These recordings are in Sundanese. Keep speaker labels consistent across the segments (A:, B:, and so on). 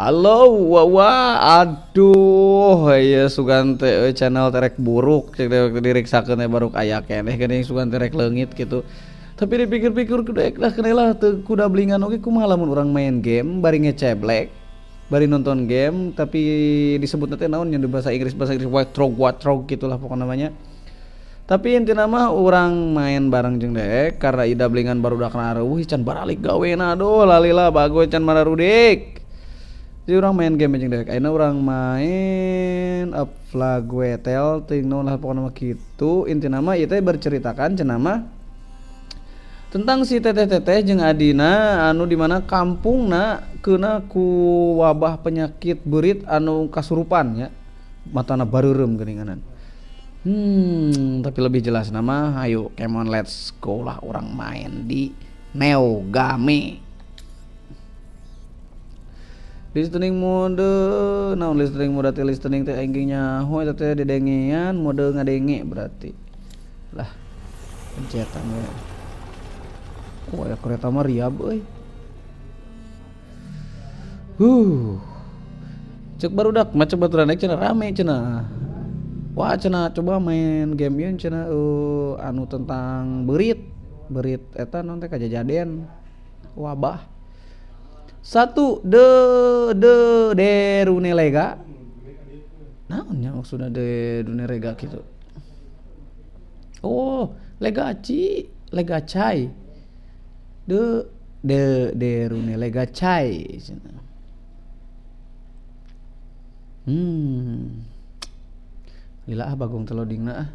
A: Halo, wah, aduh, ya sugan teh channel terek buruk, cek dewek diriksakeun baru aya keneh geuning sugan terek leungit gitu. Tapi dipikir-pikir kudu lah kenelah teu kuda blingan oge kumaha lamun urang main game bari ngeceblek, bari nonton game tapi disebutna teh naon nya di bahasa Inggris white trog gitulah pokokna namanya. Tapi intina mah urang main bareng jeung dewek karena ida blingan barudak areuweuh can baralik gawena aduh lalila bagoy can mararudik. Jadi orang main game jeung dewek. Ayeuna urang main A Plague Tale teuing naon lah pokona mah kitu. Intina mah ieu teh berceritakan cenah mah tentang si teteh-teteh jeung adina anu dimana kampungna keuna ku wabah penyakit beurit anu kasurupan ya. Matana bareureum geuninganan. Tapi lebih jelas nama ayo come on let's go lah orang main di Neogame. Listening mode, naon listening mode teh listening teh aing nyaho eta teh didengean mode ngadenge berarti. Lah, pencetan we. Oh, aya kereta mah riab euy. Cek barudak mah cek baturan cenah rame cenah. Wah cenah coba main game ieu cenah anu tentang beurit. Beurit eta naon teh kajajaden wabah. Satu de de runelega. Naon nya maksudna de runelega gitu. Oh, legaci, legacai. De de de runelega cai. Lila ah bagong teh loadingna ah.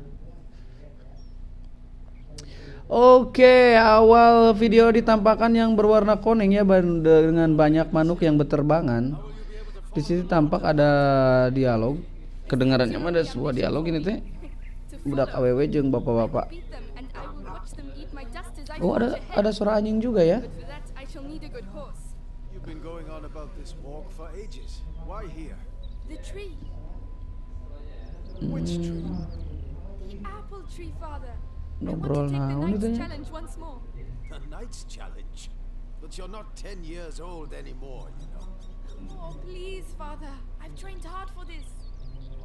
A: Oke, awal video ditampakkan yang berwarna kuning ya dengan banyak manuk yang berterbangan. Di sini tampak ada dialog. Kedengarannya mah ada sebuah dialog ini teh. Budak awewe jeung bapak-bapak. Oh, ada suara anjing juga ya. Ngobrol naon itu nya?
B: The Knight's challenge. But you're not 10 years old anymore, you know.
C: Oh, please, Father. I've trained hard for this.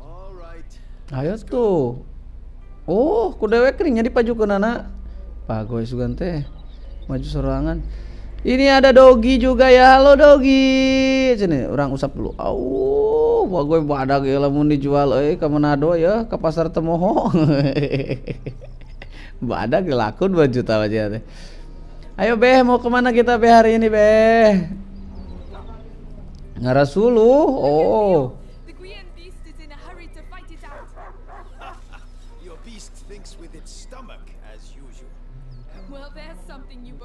B: All right.
A: Ayo tuh. Oh, ku dewek nya dipajukeunana. Pagoy sugan teh maju sorangan. Ini ada dogi juga ya. Halo dogi. Sini urang usap dulu. Au, pagoy badag ieu lamun dijual euy ka Manado ya, ka pasar Temoho. Badak laku 2 juta aja teh. Ayo beh, mau kemana kita beh hari ini beh? Ngarasulu. Oh.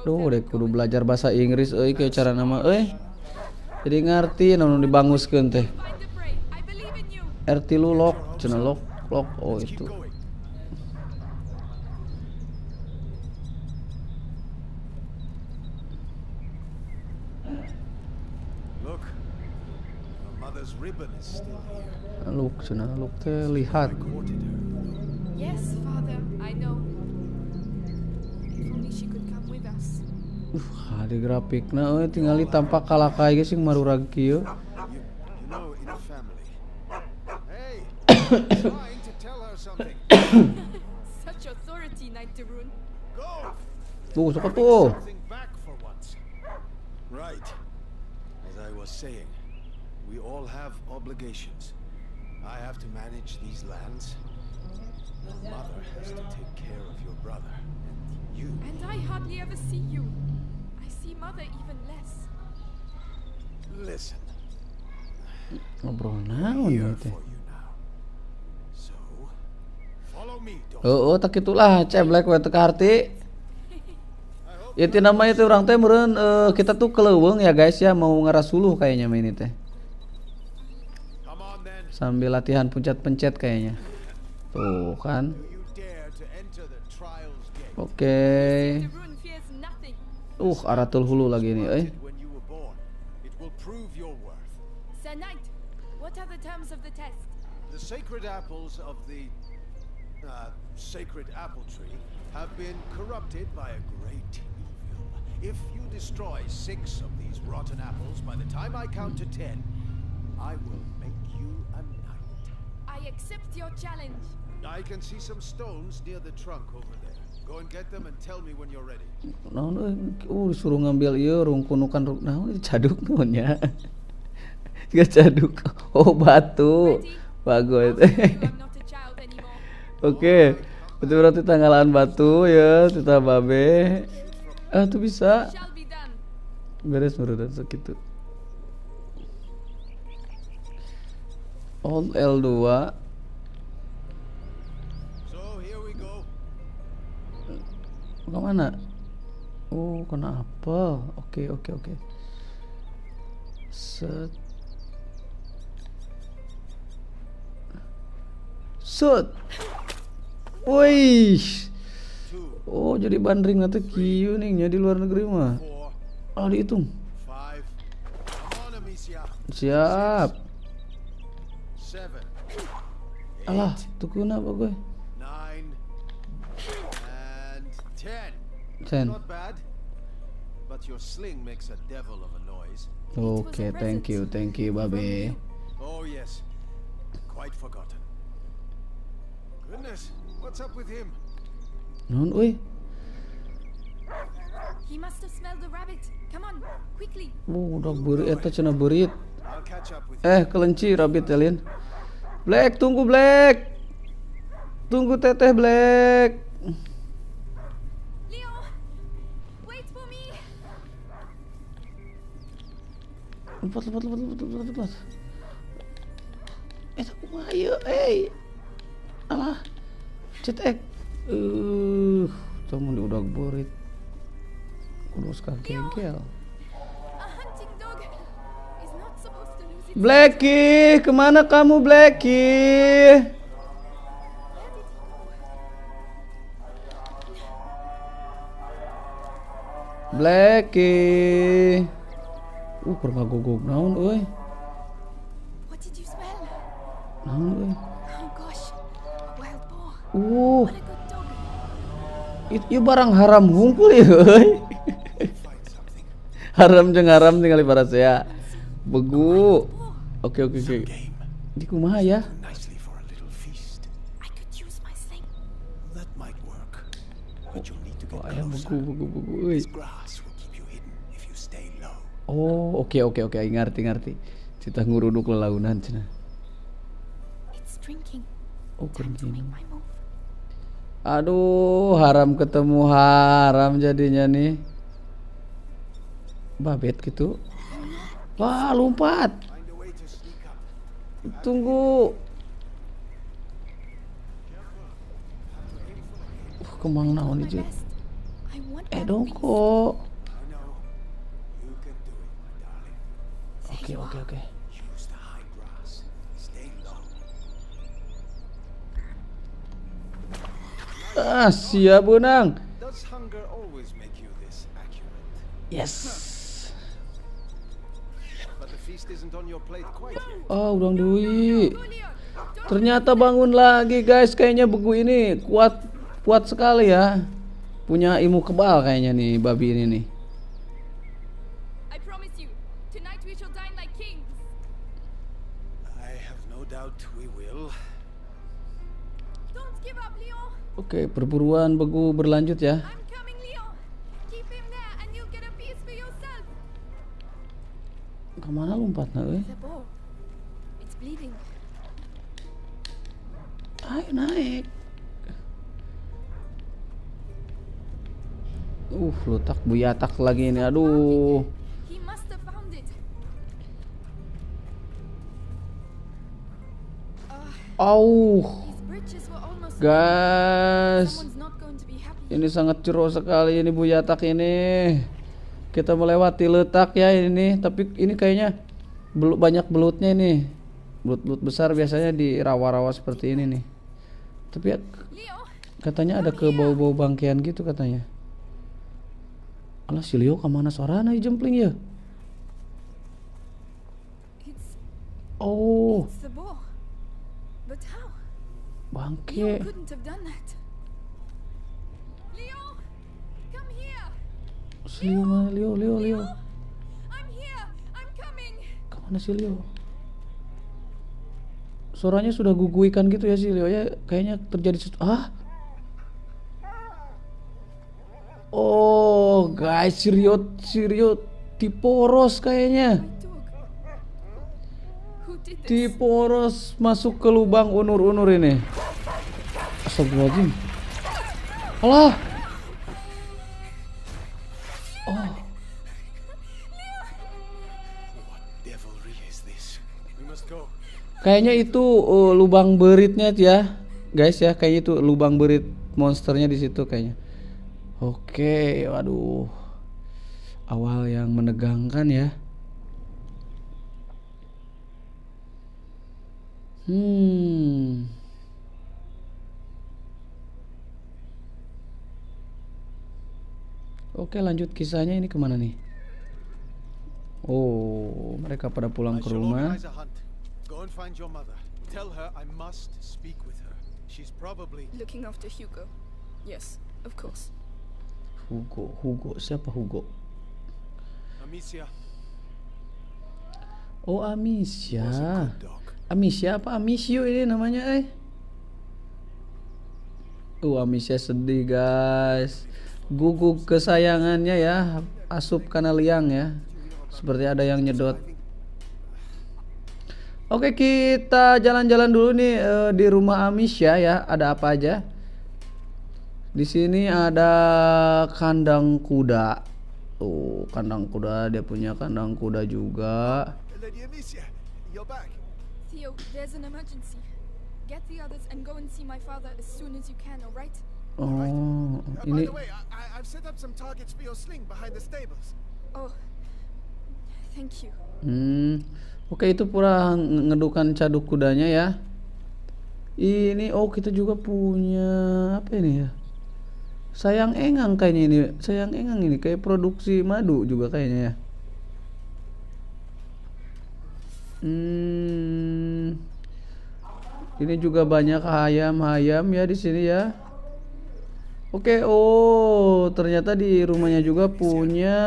A: Duh, deh kudu belajar bahasa Inggris euy ke cara nama euy. Jadi ngerti naon dibanguskeun teh. RT lu lock, cenah lock, lock. Oh itu. Look, cenah look teh lihat.
C: Yes, Father, I know. If only she could come with us.
A: Ada grafikna euy tingali tampak kalakai ge sing marurag kieu. Tuh, sok tuh.
B: Right. As I was saying, we all have obligations. I have to manage these lands. Your mother has to take care of your brother and you.
C: And I hardly ever see you. I see mother even less.
B: Listen.
A: Ngobrol naon ieu teh?
B: So, follow me.
A: Heeh, tak kitulah ceblek we teu kaharti. Itu namanya tuh orang teh meureun kita tuh keleuweung ya guys ya mau ngarasuluh kayaknya main ini teh. Sambil latihan pencet-pencet kayaknya. Tuh kan. Oke. Aratul hulu lagi nih, euy.
B: The sacred apples of the sacred apple tree have been corrupted by a great evil. If you destroy 6 of these rotten apples by the time I count to 10, I will make you a knight.
C: I accept your challenge.
B: I can see some stones near the trunk over there. Go and get them and tell me when you're ready.
A: Naon euy? Disuruh ngambil ieu rungkunukan naon caduk naon nya. Geus caduk. Oh, batu. Bagus. Oke. Itu berarti tanggalan batu ya, tita babe. Ah, tuh bisa. Beres menurut segitu. Hold L2. Kemana? Oh, kena apel. Oke, oke, oke. Set. Set. Wih. Oh, jadi bandring nanti kieu nih nya di luar negeri mah. Oh, dihitung. Siap. Alah, tuh kuna apa gue? 10.
B: Not bad, but your sling makes a devil of a noise.
A: Oke, thank you, babe.
B: Oh yes, quite forgotten. Goodness, what's up with him?
A: Non, oi.
C: He must have smelled the rabbit. Come on, quickly.
A: Oh, udah beurit eta cenah beurit. Kelinci rabbit alien. Black, tunggu Black. Tunggu teteh Black. Lompat, lompat, lompat, lompat, lompat. Kumaha ieu, eh. Alah. Cetek. Teu mun diudag beurit. Kudu sakegel. Blacky, kemana kamu Blacky? Blacky. Keur ngagogog naon euy? Naon euy? Ieu barang haram hungkul ieu euy. Haram jeung haram tinggal ibarat saya. Begu. Oke, oke, oke. Di kumaha ya? Oh, aya begu, begu, begu euy. Oh, oke, oke, oke, ngerti, ngerti. Cita nguruduk lelaunan cenah. Oh, keren. Aduh, haram ketemu haram jadinya nih. Babet gitu. Wah, lompat. Tunggu. Kemang naon itu? Dongko. Oke, oke, oke. Ah, siap benang. Yes. Oh, udang duit. Ternyata bangun lagi, guys. Kayaknya begu ini kuat, kuat sekali ya. Punya ilmu kebal kayaknya nih babi ini nih. Oke, perburuan begu berlanjut ya. Kemana lompatnya, euy? Ayo naik. Letak buyatak lagi ini. Aduh. Auh. Guys, ini sangat jero sekali ini buyatak ini. Kita melewati letak ya ini, tapi ini kayaknya banyak belutnya ini. Belut-belut besar biasanya di rawa-rawa seperti ini nih. Tapi ya, katanya ada ke bau-bau bangkean gitu katanya. Alah, si Leo kemana sorana jempling ya? Oh. Bangke. Si Leo mana? Leo, Leo, Leo. Kemana si Leo? Suaranya sudah guguikan gitu ya si Leo ya. Kayaknya terjadi sesuatu. Ah. Oh, guys, si Rio tiporos kayaknya. Tiporos masuk ke lubang unur-unur ini. Astagfirullahaladzim. Alah. Oh. Kayaknya itu lubang beritnya ya, guys ya. Kayaknya itu lubang berit monsternya di situ kayaknya. Oke, waduh. Awal yang menegangkan ya. Oke, lanjut kisahnya ini kemana nih? Oh, mereka pada pulang ke rumah.
B: Go and find your mother. Tell her I must speak with her. She's probably
C: looking after Hugo. Yes, of course.
A: Hugo, siapa Hugo?
B: Amicia.
A: Oh, Amicia. Amicia apa Amicio ini namanya eh? Amicia sedih, guys. Guguk kesayangannya ya, asup karena liang ya. Seperti ada yang nyedot. Oke, kita jalan-jalan dulu nih di rumah Amicia ya. Ada apa aja? Di sini ada kandang kuda. Tuh, kandang kuda, dia punya kandang kuda juga.
B: Lady Amicia, you're back.
C: Theo, there's an emergency. Get the others and go and see my father as soon as you can, all right?
A: Oh, ini.
B: By the way, I've set up some targets for your sling behind the stables.
C: Oh, thank you.
A: Oke, itu pura ngedukan caduk kudanya ya. Ini, oh kita juga punya apa ini ya? Sayang engang kayaknya ini. Sayang engang ini kayak produksi madu juga kayaknya ya. Ini juga banyak ayam-ayam ya di sini ya. Oke, oh ternyata di rumahnya juga punya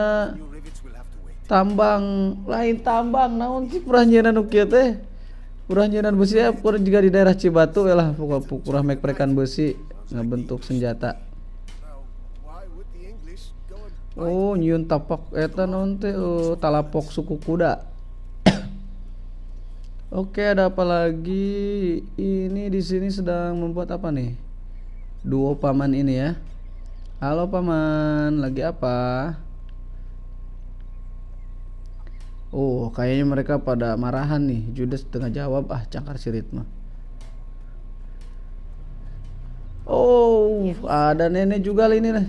A: tambang, lain tambang naon sih peranjenan nu kieu teh. Peranjenan besi ya, kurang juga di daerah Cibatu ya lah, pokoknya kurang mek-mekan besi ngebentuk senjata. Oh, nyieun tapak eta naon teh talapok suku kuda. Oke, ada apa lagi? Ini di sini sedang membuat apa nih? Duo paman ini ya. Halo paman, lagi apa? Oh, kayaknya mereka pada marahan nih. Judas tengah jawab, ah cangkar sirit mah. Oh, ada nenek juga ini nih.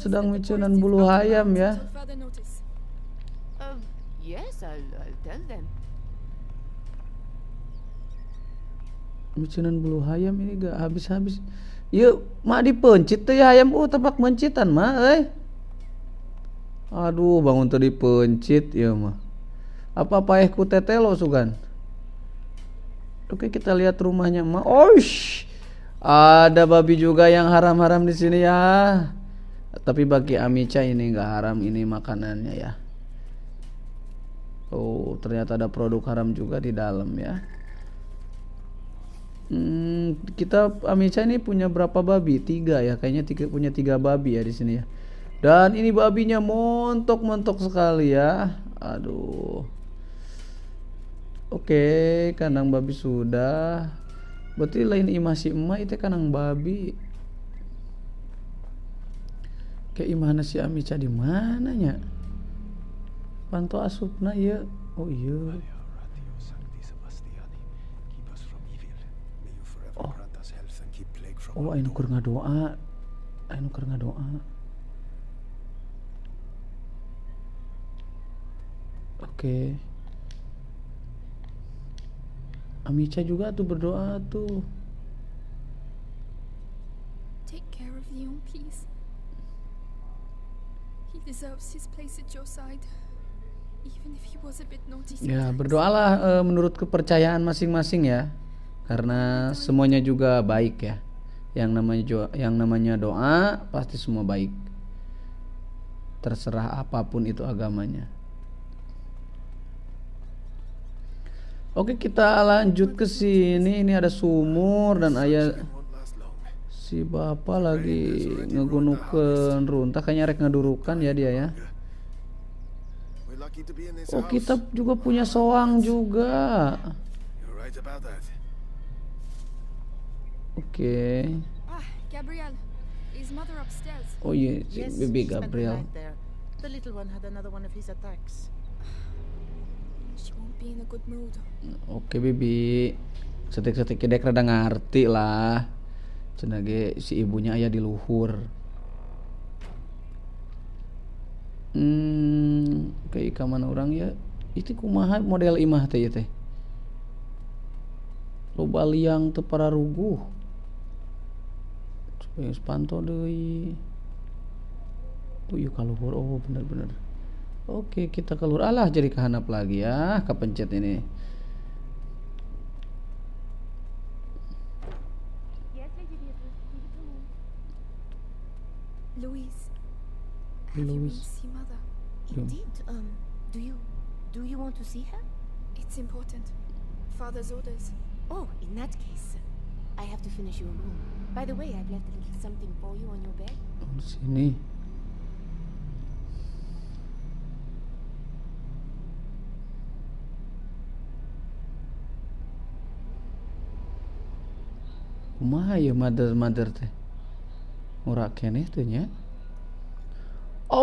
A: Sedang micunan bulu ayam ya.
D: Yes, I'll tell them.
A: Micunan bulu ayam ini gak habis-habis. Yuk, mak dipencit tuh ya ayam. Oh, tepak mencitan mah, eh. Aduh, bangun tadi pencit ya mah. Apa paeh ku tetelo sugan. Oke, kita lihat rumahnya mah. Oish, ada babi juga yang haram-haram di sini ya. Tapi bagi Amicia ini nggak haram, ini makanannya ya. Oh, ternyata ada produk haram juga di dalam ya. Kita Amicia ini punya berapa babi? 3 ya, kayaknya punya 3 babi ya di sini ya. Dan ini babinya montok-montok sekali ya. Aduh. Oke, kandang babi sudah. Berarti lain imah si emak itu kandang babi. Kayak imahna si Amicia di mananya? Panto asupna ya. Oh iya. Oh. Oh, anu keur ngadoa. Anu keur ngadoa. Oke. Amicia juga tuh berdoa tuh.
C: Take care of Leon, please. He deserves his place at your side. Even if he was a bit naughty sometimes.
A: Ya, berdoalah menurut kepercayaan masing-masing ya. Karena semuanya juga baik ya. Yang namanya doa pasti semua baik. Terserah apapun itu agamanya. Oke, kita lanjut ke sini. Ini ada sumur dan ayah si bapak lagi ngegunukeun runtah, kayaknya rek ngedurukan ya dia ya. Oh, kita juga punya soang juga. Oke. Oh iya, si Bibi Gabriel. Oke Bibi, setik-setik dek rada ngerti lah. Cenah ge si ibunya aya di luhur. Kayak ka mana urang ya? Itu kumaha model imah teh ieu teh? Loba liang teu pararuguh. Coba geus panto deui. Oh iya ka luhur, oh bener-bener. Oke, kita keluar. Alah, jadi kehanap lagi ya, kepencet ini.
C: Louise, have you been to see Mother?
D: Indeed. Do you want to see her?
C: It's important. Father's orders.
D: Oh, in that case, I have to finish your room. By the way, I've left a little something for you on your bed.
A: Oh, di sini. Kumaha ya mother teh? Murah keneh teh nya. Oh,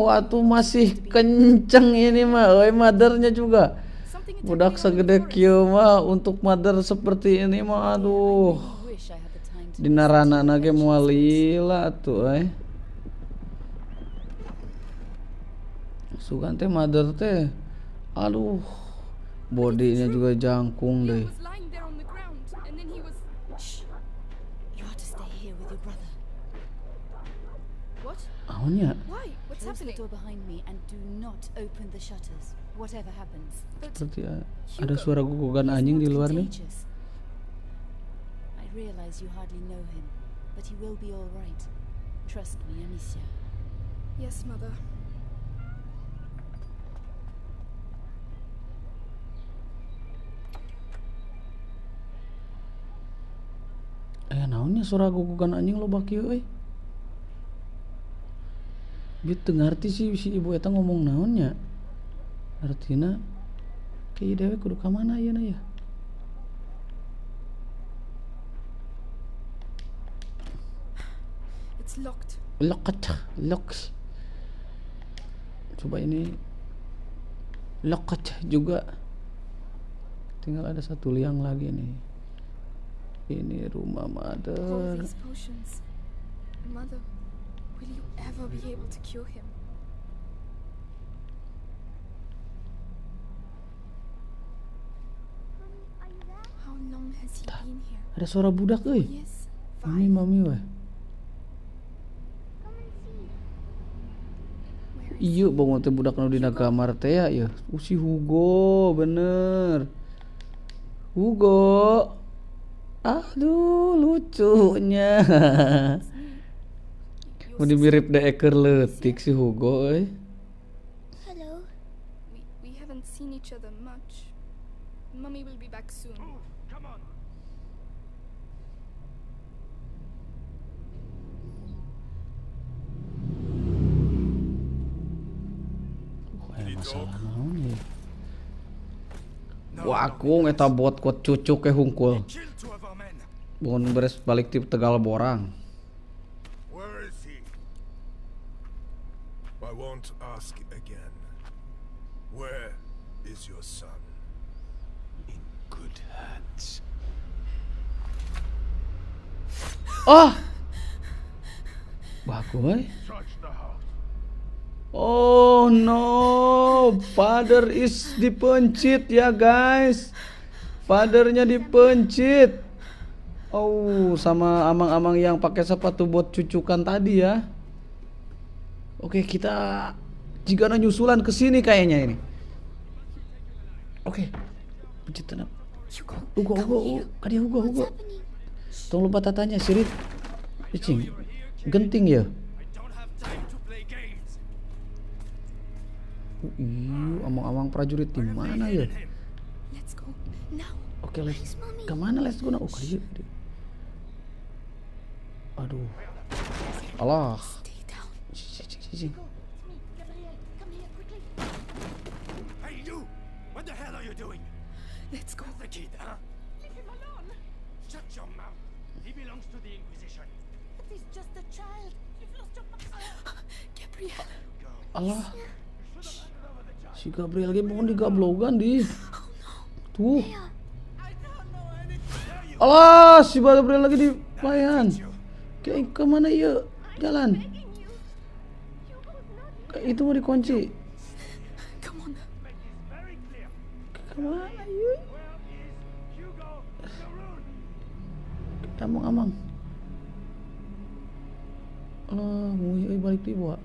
A: atuh masih kenceng ini mah, euy mothernya juga. Budak segede kieu mah untuk mother seperti ini mah aduh. Dina ranana ge moal lila atuh euy. Sugan teh mother teh aduh, bodinya juga jangkung deh. Aonnya? Seperti ada suara gugugan anjing di luar nih.
C: Yes, Mother.
A: Naonnya suara gugugan anjing loba kieu euy. Dia teu ngarti sih si ibu eta ngomong naonnya. Artina kieu dewe kudu ka mana ayeuna ya?
C: It's locked.
A: Locked, locked. Coba ini locked juga. Tinggal ada satu liang lagi nih. Ini rumah mother.
C: All these potions. Mother, will you ever be able to cure him? How long has he been here?
A: Ada suara budak euy. Mami, mami weh. Iya, bangun teh budak nu dina kamar teh ya, ya. Si Hugo, bener. Hugo. Aduh, lucunya. Mau mirip deeker leutik si Hugo euy.
C: Hello. We haven't seen each other much. Mommy will be back soon.
B: Come on.
A: Masalah naon ya? Wah, aku eta bot kuat cucuk ke hungkul. Bukan beres balik ti Tegal Borang.
E: Where is he? I won't ask again. Where is your son?
B: In good hands.
A: Oh. Bagus. Oh no, father is dipencit ya guys. Fathernya dipencit. Oh, sama amang-amang yang pakai sepatu buat cucukan tadi ya. Oke, kita jika nyusulan ke sini kayaknya ini. Oke. Pencet tenang. Hugo, Hugo, Hugo, Hugo, Hugo. Tolong lupa tatanya, sirit. Cicing. Genting ya. Iya, amang-amang prajurit di mana ya?
C: Let's go now.
A: Oke, let's. Kemana let's go? Oh, kali. Aduh. Allah. Cing.
B: Hey you! What the hell are you doing?
C: Let's go.
B: The kid, huh? Leave him alone. Shut your mouth. He belongs to the Inquisition.
D: But he's just a child. You've lost your mind.
C: Gabriel.
A: Allah. Si Gabriel ge mau digablogan di. Tuh. Allah, si Gabriel lagi di payan. Kayak kemana ya? Jalan. Kayak itu mau dikunci. Kemana ya? Kita mau amang. Allah, mau balik di bawah.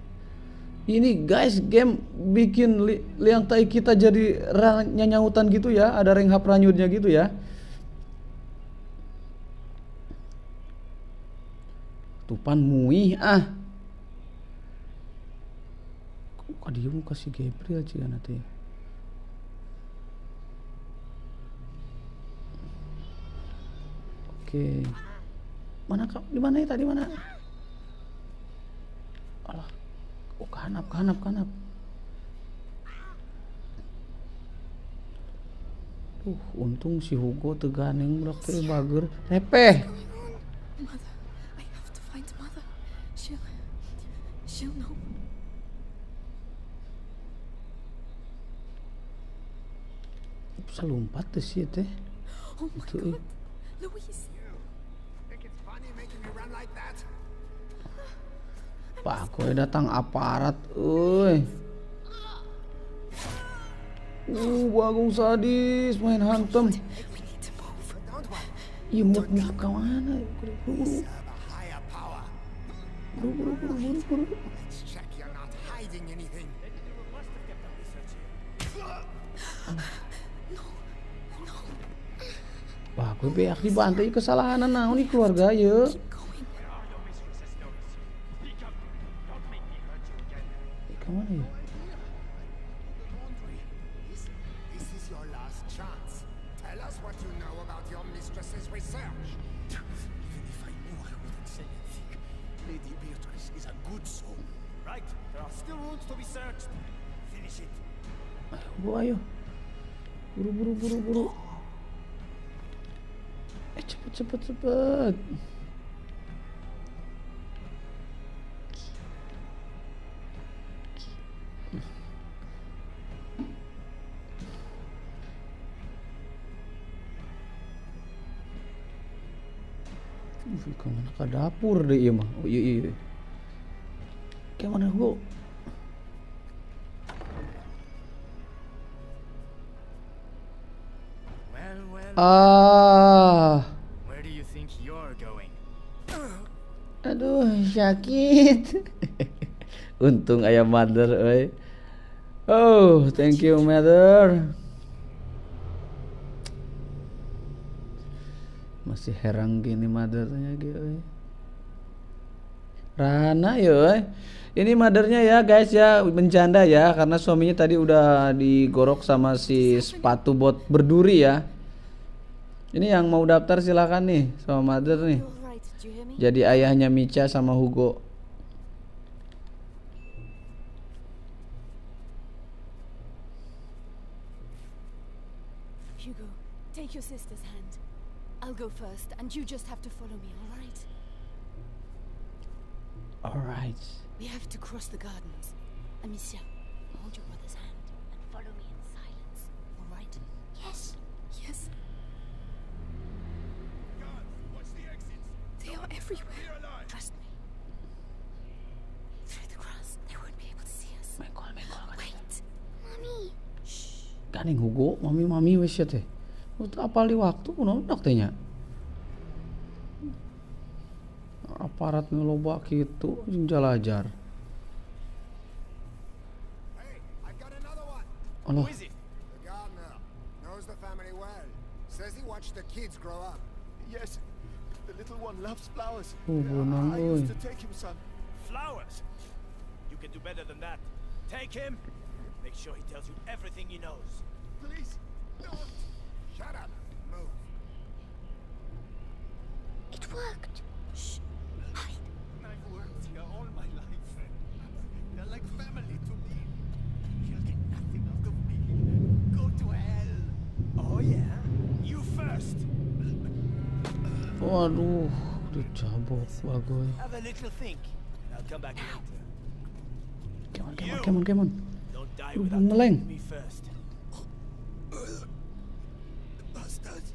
A: Ini guys, game bikin liang tai kita jadi nyanyautan gitu ya, ada renghap ranyutnya gitu ya. Tupan muih ah. Kok dia mau kasih Gabriel sih nanti. Oke. Mana kau? Di mana ya tadi mana? Alah. Oh, kanap. Untung si Hugo teganeng budak teh bager. Repeh.
C: Mother, I have to find mother. She'll know.
A: Bisa lompat tuh sih teh.
C: Oh my God. Louise.
E: Think it's funny making me run like that?
A: Pak, kowe datang aparat, euy. Bagong sadis main hantem. Iya, mau ke mana? Buru. Buru. Wah, gue beak dibantai kesalahan naon nih keluarga ye. Kemana ya?
E: This is your last chance. Tell us what you know about your mistress's research.
B: Even if I knew, I wouldn't say anything. Lady Beatrice is a good soul. Right? There are still rooms to be searched. Finish it.
A: Ayo, bu, ayo. Buru. Cepet. Kemana ke dapur deh iya mah. Oh iya. Kayak mana gua?
B: Well. Where do you think you're going?
A: Aduh, sakit. Untung ayah mother, oi. Oh, thank you mother. Masih herang gini mothernya gitu. Rana yo. Ini mothernya ya guys ya, bercanda ya karena suaminya tadi udah digorok sama si sepatu bot berduri ya. Ini yang mau daftar silakan nih sama mother nih. Jadi ayahnya Micha sama Hugo.
D: Hugo, take your sister's hand. I'll go first, and you just have to follow me, all right?
A: All right.
D: We have to cross the gardens. Amicia, hold your brother's hand and follow me in silence, all right? Yes.
C: Yes.
E: Guards, watch the exits.
C: They are everywhere.
D: Trust me. Through the grass, they won't be able to see us.
A: Mengkol.
D: Wait. Mommy. Shh.
A: Ganing Hugo, mami wes ya teh. Apal di waktu kunaon dak teh nya. Aparat ngeloba kitu jeung jalajar.
E: Hey, I've got another one.
A: Allah.
B: Who is it?
E: The gardener knows the family well. Says he watched the kids grow up.
B: Yes, the little one loves flowers.
A: Oh, bonang
B: I
A: euy.
B: used to take him some flowers. You can do better than that. Take him
F: Make sure he tells you everything he knows.
E: Please, don't. Shut up. Move.
D: It worked. Shh. Hide.
B: I've worked here all my life. They're like family to me. You'll get nothing out of me. Go to hell.
F: Oh yeah? You first.
A: Waduh, dicabok bagoy.
F: Have a little think. I'll come back later.
A: Come on, come on, come on, come on.
F: Don't die without
A: Meleng.
F: me first.
B: Bastards.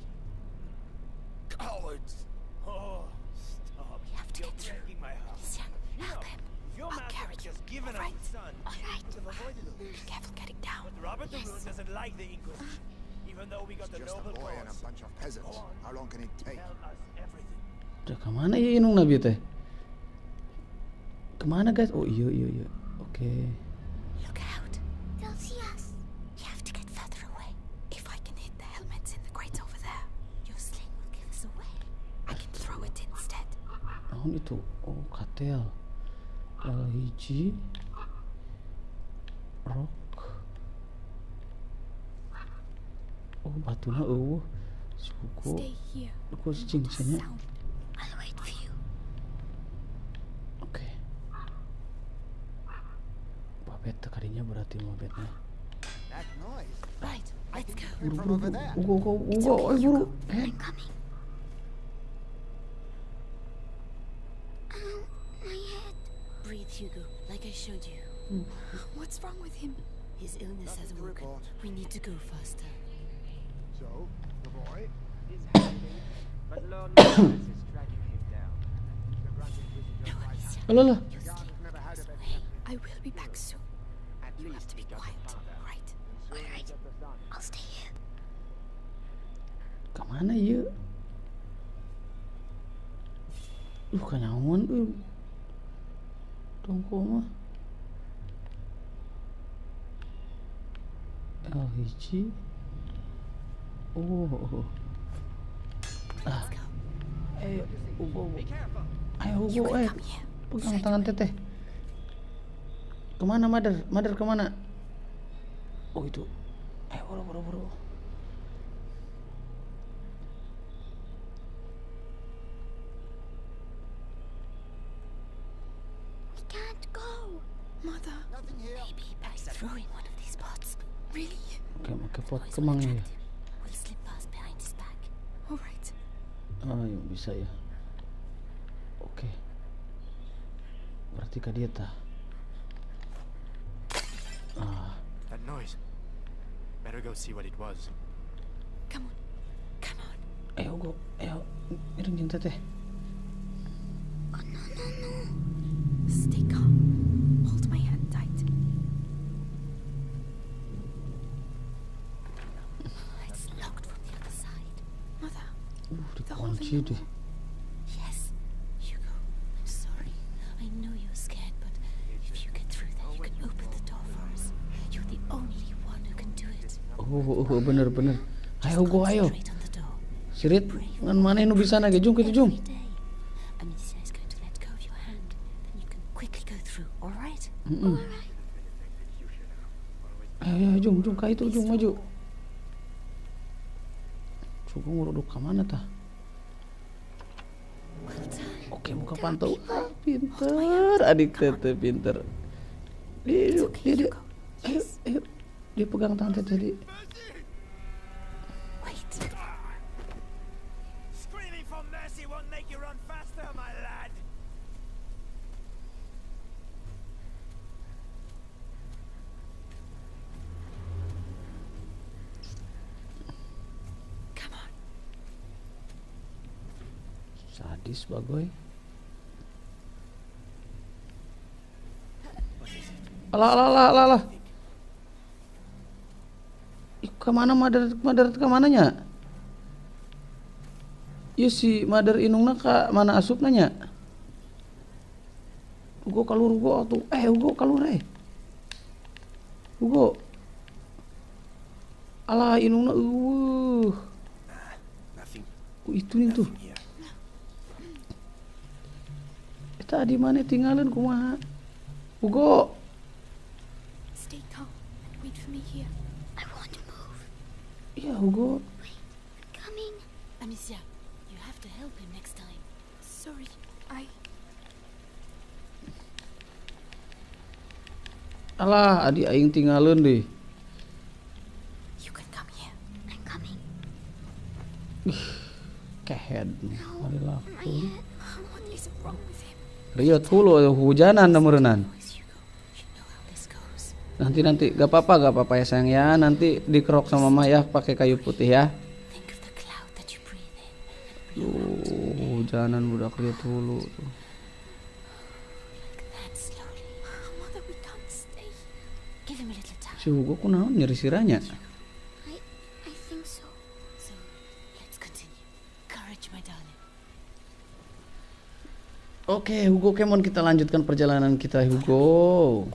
B: Cowards.
F: Oh, stop.
D: We have to
F: You're
D: get through.
F: breaking my heart.
D: Amicia,
F: You
D: help
F: know,
D: him.
F: if your
D: I'll
F: master
D: carry
F: had
D: you.
F: just given
D: All
F: us
D: right.
F: the son,
D: All right.
F: we could have avoided all
D: Be
F: this.
D: careful getting down.
F: But Robert de
D: Yes.
F: Rune doesn't like the Inquisition, even though we got
E: It's
F: the
E: just a
F: noble
E: boy and a
F: cause.
E: bunch of peasants.
F: Go on.
E: How long can it take?
F: Tell us everything.
A: Udah kemana ya Inung Nabi teh? Kemana guys? Oh iya iya iya. Oke.
D: Look out. They'll see us. We have to get further away. If I can hit the helmets in the crate over there, your sling will give us away. I can throw it instead.
A: Naon itu? Oh, katel. L hiji. Rock. Oh, batuna eueuh. Suku.
C: Stay here.
A: Ku cicing
D: Not a
A: cenah.
D: sound. I'll wait for you.
A: Oke. Babet teh kadinya berarti mabetnya.
E: That noise.
D: Right, let's go.
E: Hear it
A: Buru
E: from
A: buru
E: over
A: buru.
E: there.
A: Ugo ugo
D: It's
A: ugo,
D: okay,
A: oi buru.
D: Hugo.
A: Eh,
D: I'm coming. Ow, my head. Breathe, Hugo, like I showed you.
C: What's wrong with him?
D: His illness has
E: Nothing to
D: awoken.
E: report.
D: We need to go faster.
E: So, the boy?
G: He's hiding, but Lord Nicholas is tracking him down.
E: The Grand Inquisitor's
D: No,
E: right
D: Amicia.
E: hand.
A: Alah lah.
D: Your
E: The guard
D: sling
E: has
D: will
E: never
D: give
E: had
D: us
E: a better
D: away.
E: captain.
C: I will be back soon.
G: At
D: You have
G: least
D: to be
G: he got the
D: quiet,
G: father.
D: all right?
E: And soon
D: All
E: we
D: right.
E: get the son.
D: I'll stay here.
A: Kemana ieu? Kanyahoan euy. Tongko mah. L hiji. Oh. Oh.
D: Let's go.
A: Ayo, Ugo. Ayo Ugo,
D: Hugo,
A: eh.
D: come here.
A: Pegang tangan teteh. Kemana Mother? Mother kemana? Oh itu. Ayo buru buru buru.
D: We can't go.
C: Mother,
E: Nothing here.
D: Maybe by throwing one of these pots.
C: really?
A: Oke, make pot
D: Noise will
A: kemang ya.
D: attract him. We'll slip past behind his back.
C: All right.
A: Ayo bisa ya. Oke. Berarti ka dieu tah. Ah,
F: That noise. Better go see what it was.
C: Come on. Come on.
A: ayo Ugo, ayo. Miring jeung teteh.
D: Oh, no, no, no.
C: Stay calm. Hold my hand tight.
D: It's locked from the other side.
C: Mother, the hole in
A: Dikunci
C: the
A: deh.
C: wall.
D: Yes. Hugo, I'm sorry. I know you're scared, but if you get through there, you can open the door for us. You're the only one who can do it.
A: Oh, oh, bener bener. Ayo
D: Just
A: Ugo, ayo.
D: concentrate on the door.
A: Sirit, ngan maneh nu bisa na ge jung kitu jung.
D: Every day. Amicia is going to let go of your hand. Then you can quickly go through, all right?
A: Heeh. Ayo, ayo jung, jung ka itu jung maju. Cukup nguruduk ka mana tah?
D: Well done.
A: Oke, buka pantau. Ah, pinter, adik teteh pinter. Dia,
D: It's okay,
A: dia, dia,
D: Hugo.
A: ayo,
D: Yes.
A: ayo. Dia pegang tangan teteh di.
D: Wait.
F: Screaming for mercy won't make you run faster, my lad.
C: Come on.
A: Sadis bagoy.
F: What is it?
A: Alah, alah, alah, alah, alah. Ih, kemana mother, mother kemananya? Iya si mother inungna ka mana asupna nya? Ugo kalur Ugo atuh. Eh Ugo kalur eh. Ugo. Alah inungna eueuh.
F: Nothing.
A: Oh, itu nih tuh.
F: Nothing here.
A: Eta di mana tinggalin kumaha? Ugo.
C: Stay calm and Wait for me here.
D: I won't move.
A: Iya, Hugo.
D: Wait, I'm coming.
H: Amicia, you have to help him next time.
C: Sorry, I.
A: Alah, adi aing tinggalin deh.
C: You can come here.
D: I'm coming.
A: Kehead. Mari laku.
C: What is wrong with him?
A: Riot hulu hujanan meureunan. Nanti nanti gak apa-apa ya sayang ya. Nanti dikerok sama mama ya pakai kayu putih ya. Duh, hujanan budak riot hulu tuh. Si Hugo kunaon nyeri sirahnya?
D: I think so.
H: So, let's continue. Courage, my darling.
A: Oke, Hugo, come on, kita lanjutkan perjalanan kita, Hugo.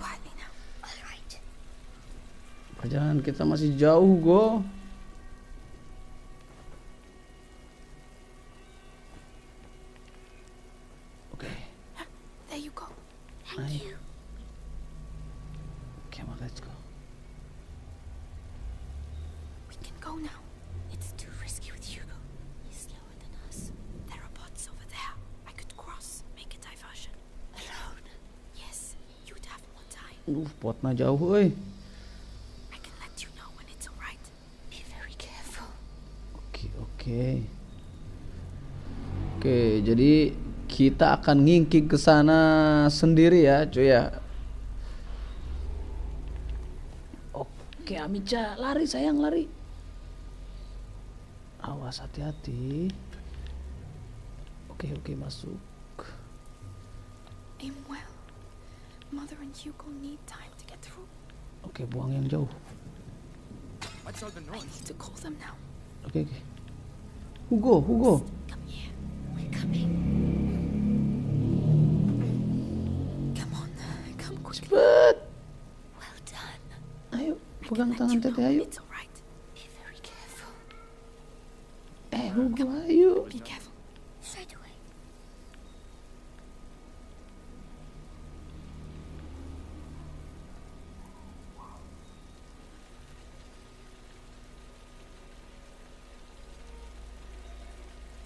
A: Perjalanan kita masih jauh, Hugo. Oke.
C: There you go.
D: Thank you.
A: Come on, let's go.
C: We can go now.
H: It's too risky with Hugo. He's slower than us.
C: There are bots over there. I could cross, make a diversion.
H: Alone?
C: Yes, you'd have more time.
A: Potna jauh, euy.
C: I can let you know when it's all right.
H: Be very careful.
A: Oke. Oke, jadi kita akan ngingkik ke sana sendiri ya, cuy ya. Oke, Amicia, lari sayang, lari. Awas, hati-hati. Oke, oke, masuk.
C: Aim well. Mother and Hugo need time to get through.
A: Oke, buang yang jauh.
C: I need to call them now.
A: Oke, oke. Hugo, Hugo.
C: Come here.
H: We're coming.
C: Come on, come quickly.
A: Cepet.
H: Well done.
A: Ayo, pegang tangan Teteh, ayo.
C: It's all right.
H: Be very careful.
A: Hugo, ayo.
C: Be careful.
D: Straight away.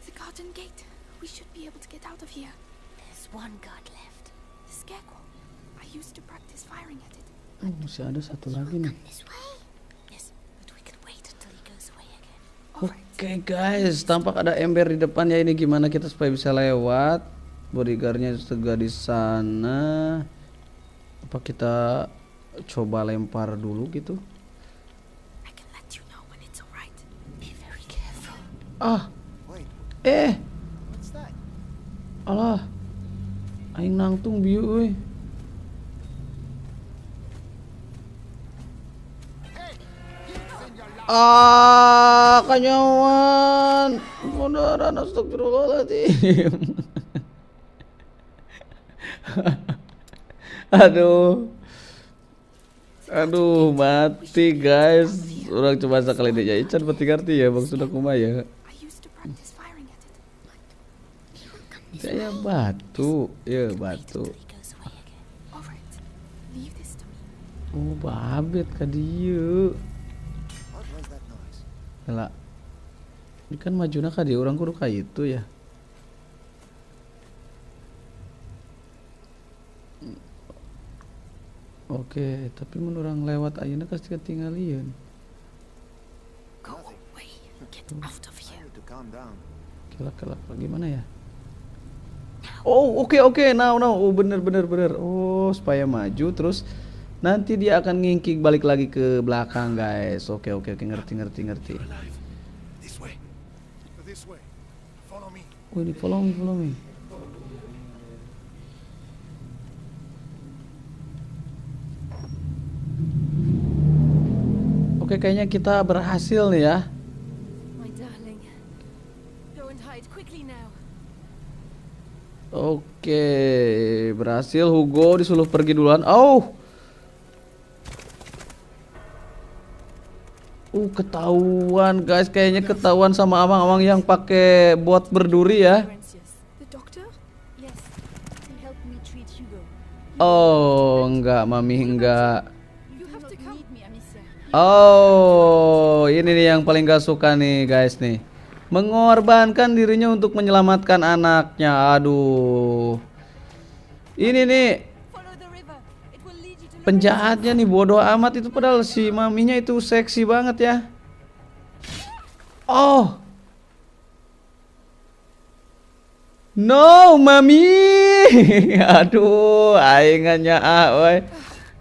C: The garden gate. We should be able to get out of here.
H: There's one guard left.
C: The scarecrow. I used to practice firing at it.
A: Oh, masih ada satu lagi nih.
D: This way.
H: Yes, but we can wait until he goes away again.
C: All right.
A: Oke guys, tampak ada ember di depan ya. Ini gimana kita supaya bisa lewat? Bodyguardnya juga di sana. Apa kita coba lempar dulu gitu?
C: I can let you know when it's all right.
H: Be very careful.
A: Ah,
B: Wait,
A: eh,
B: what's that?
A: alah, aing nangtung bieu euy. Ah, kanyawan. Beneran, astagfirullahaladzim. Aduh. Aduh, mati guys. Orang coba sekali deh ya. Ican peti ngerti ya, Bang Sunda kumaha ya.
C: I used to practice firing at it.
A: Kayak batu, ya batu.
H: Till he goes away again.
C: All right. Leave this to me.
A: Oh, babet ka dieu.
B: What was that noise?
A: Lah. Ini kan majuna ka dieu, urang kudu ka itu ya. Oke, tapi mun urang lewat ayeuna pasti ketinggalieun.
C: Go away. Get out of
B: I
C: here.
B: need to calm down.
A: Kelak kelak gimana ya? Oh, oke oke, now now. Oh, bener bener bener. Oh, supaya maju terus nanti dia akan ngingkik balik lagi ke belakang, guys. Oke oke oke, ngerti ngerti ngerti.
B: Alive. This way. This way. Follow me.
A: Oh, ini follow me, follow me. Oke, kayaknya kita berhasil nih ya.
H: My darling. Go and hide quickly now.
A: Oke, berhasil. Hugo disuruh pergi duluan. Oh. Ketahuan guys, kayaknya ketahuan sama amang-amang yang pakai bot berduri ya.
H: Laurentius.
C: The doctor?
H: Yes. He helped me treat Hugo.
A: Oh, enggak, mami enggak.
H: You
C: have
H: do
C: to
H: not
C: come.
H: need me, Amicia.
A: Oh, ini nih yang paling gak suka nih guys nih. Mengorbankan dirinya untuk menyelamatkan anaknya. Aduh. Ini nih penjahatnya nih bodoh amat itu, padahal si maminya itu seksi banget ya. Oh. No, mami. Aduh, aingannya ah, woy.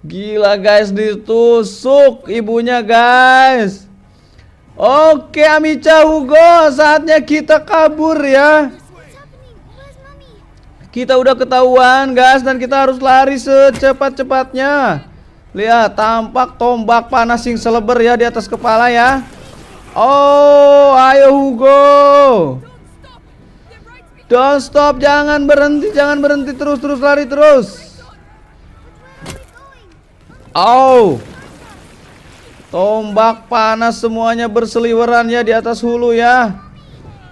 A: Gila guys, ditusuk ibunya guys. Oke, Amicia, Hugo, saatnya kita kabur ya. Kita udah ketahuan guys, dan kita harus lari secepat-cepatnya. Lihat, tampak tombak panas sing seleber ya di atas kepala ya. Oh, ayo Hugo. Don't stop, jangan berhenti, terus lari terus. Oh, tombak panas semuanya berseliweran ya di atas hulu ya.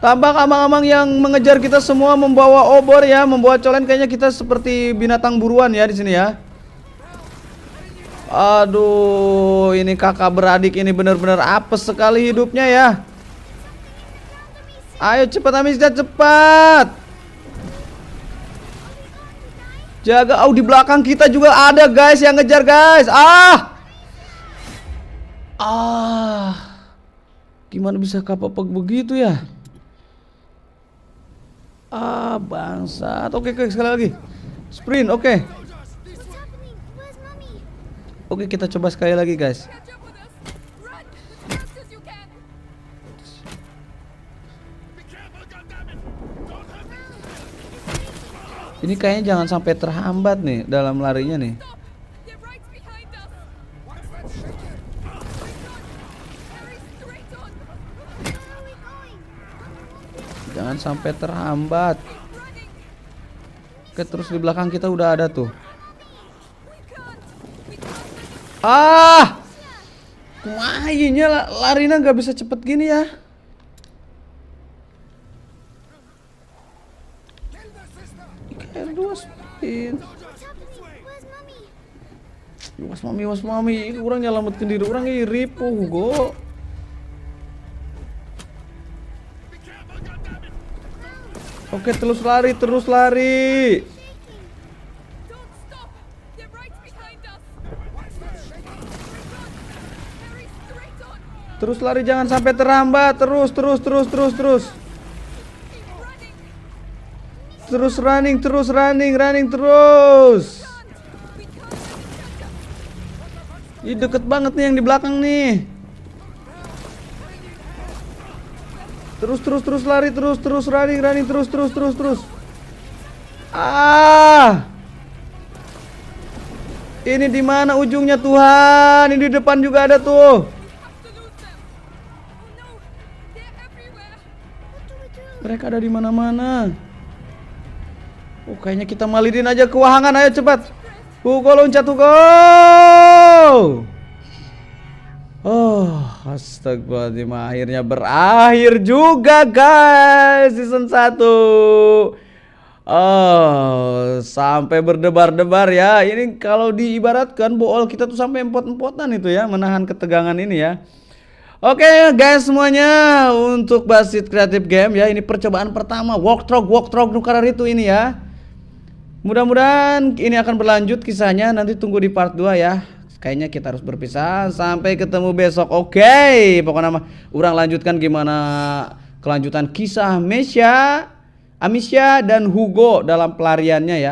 A: Tampak amang-amang yang mengejar kita semua membawa obor ya, membawa colen, kayaknya kita seperti binatang buruan ya di sini ya. Aduh, ini kakak beradik ini benar-benar apes sekali hidupnya ya. Ayo cepat Amicia, cepat. Jaga, oh di belakang kita juga ada guys yang ngejar guys. Ah. Gimana bisa kapok begitu ya? Ah, bangsat. Oke, sekali lagi. Sprint, oke. Oke, kita coba sekali lagi guys. Ini kayaknya jangan sampai terhambat nih dalam larinya nih. Jangan sampai terhambat. Oke, terus di belakang kita udah ada tuh. Ah, kumayinya larinya nggak bisa cepet gini ya. R2 spin. Was mami, orang nyelamatkan diri orang ripuh Hugo. Oke, terus lari, terus lari. Terus lari, jangan sampai terhambat. Terus. Terus running, running terus. Ih, deket banget nih yang di belakang nih. Terus lari, terus running, terus. Ah. Ini di mana ujungnya Tuhan? Ini di depan juga ada tuh. Mereka ada di mana-mana. Oh, kayaknya kita malidin aja ke wahangan. Ayo cepat. Hugo loncat, Hugo. Oh, astagfirullahaladzim, akhirnya berakhir juga guys season 1. Oh, sampai berdebar-debar ya. Ini kalau diibaratkan bool kita tuh sampai empot-empotan itu ya, menahan ketegangan ini ya. Oke guys semuanya, untuk Basit Creative Game ya, ini percobaan pertama walkthrough nukarar itu ini ya. Mudah-mudahan ini akan berlanjut kisahnya, nanti tunggu di part 2 ya. Kayaknya kita harus berpisah sampai ketemu besok. Oke, pokoknya mah urang lanjutkan gimana kelanjutan kisah Amicia dan Hugo dalam pelariannya ya.